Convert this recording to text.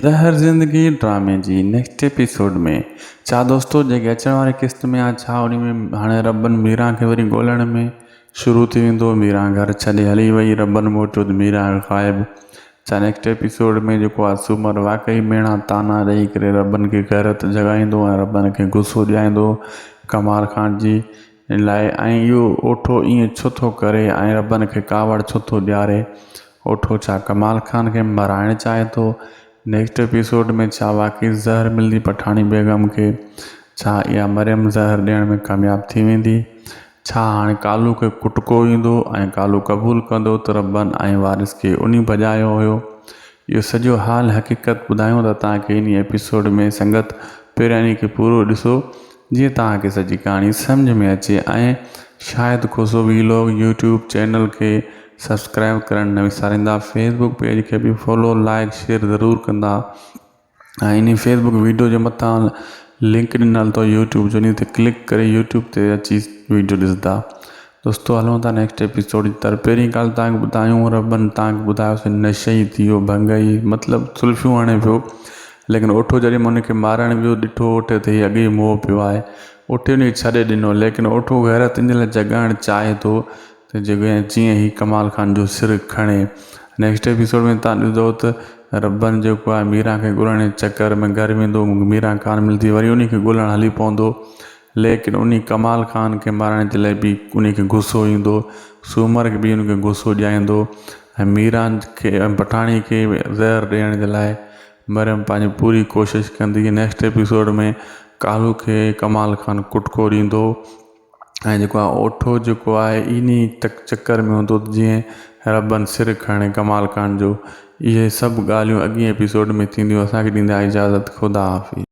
زهر زندگي ڊرامي جي نيڪسٽ ايپيسوڊ ۾ ڇا دوستو جيڪي اچڻ واري قسط ۾ آ ڇا انهي ۾ هاڻي ربن ميران کي وري ڳولڻ ۾ شروع ٿي ويندو ميران گهر ڇڏي هلي وئي ربن موٽيو ته ميران غائب ڇا نيڪسٽ ايپيسوڊ ۾ جيڪو آ سومر واقعي ميڻا طعنا ڏئي ڪري ربن کي غيرت جڳائيندو ۽ ربن کي غصو ڏيائيندو ڪمال خان جي لاء ۽ اهو اوٺو ائين ڇو ٿو ڪري ۽ ربن کي ڪاوڙ ڇو ٿو ڏياري اوٺو ڇا ڪمال خان کي مرائڻ چاهي ٿو؟ نيڪسٽ ايپيسوڊ ۾ ڇا واقعي زهر ملندي پٺاڻي بيگم کي؟ ڇا اها مريم زهر ڏيڻ ۾ ڪامياب ٿي ويندي؟ ڇا هاڻي ڪالو کي ڪٽڪو ايندو ۽ ڪالو قبول ڪندو ته ربن ۽ وارث کي انهي ڀڄايو هيو؟ اهو سڄو حال حقيقت ٻڌايون ٿا توهان کي انهي ايپيسوڊ ۾ سنگت پهريان انهي کي پورو ڏسو جيئن توهان کي سڄي ڪهاڻي سمجهه ۾ اچي ۽ Shahid Khoso vlog YouTube channel کي سبسڪرائب ڪرڻ نه وساريندا فيس بڪ پيج کي به فالو لائڪ شيئر ضرور ڪندا ۽ انهي فيس بڪ ويڊيو جي مٿان لنڪ ڏنل اٿو يوٽيوب جو انهي تي ڪلڪ ڪري يوٽيوب تي اچي ويڊيو ڏسندا دوستو هلون ٿا نيڪسٽ ايپيسوڊ جي طرف پهرين ڳالهه تان کي ٻڌايون ربن تان کي ٻڌايوسي نشئي ٿي ويو ڀنگئي مطلب سلفيون هڻي پيو ليڪن اوٺو جڏهن ان کي مارڻ ويو ڏٺو اوٺي تي هي اڳي ئي موهه پيو آهي اوٺي ان کي ڇڏي ڏنو ليڪن اوٺو غيرت ان لاء جڳائڻ چاهي ٿو ته جيڪڏهن جيئن هي ڪمال خان جو سر کڻي نيڪسٽ ايپيسوڊ ۾ تان ڏسندو ته ربن جيڪو آهي ميران کي ڳولڻ جي چڪر ۾ گهر ويندو ميران ڪانه ملندي وري انهي کي ڳولڻ هلي پوندو ليڪن انهي ڪمال خان کي مارڻ جي لاء به انهي کي غصو ايندو سومر کي به ان کي غصو ڏياريندو ۽ ميران کي ۽ پٺاڻي کي زهر ڏيڻ جي لاء مريم پنهنجي پوري ڪوشش ڪندي نيڪسٽ ايپيسوڊ ۾ ڪالو کي ڪمال خان ڪٽڪو ڏيندو ۽ جيڪو آهي اوٺو جيڪو آهي انهي تڪ چڪر ۾ هوندو ته جيئن ربن سر کڻي ڪمال خان جو اهي سڀ ڳالهيون اڳئين ايپيسوڊ ۾ ٿينديون اسان کي ڏيندا اجازت خدا حافظ.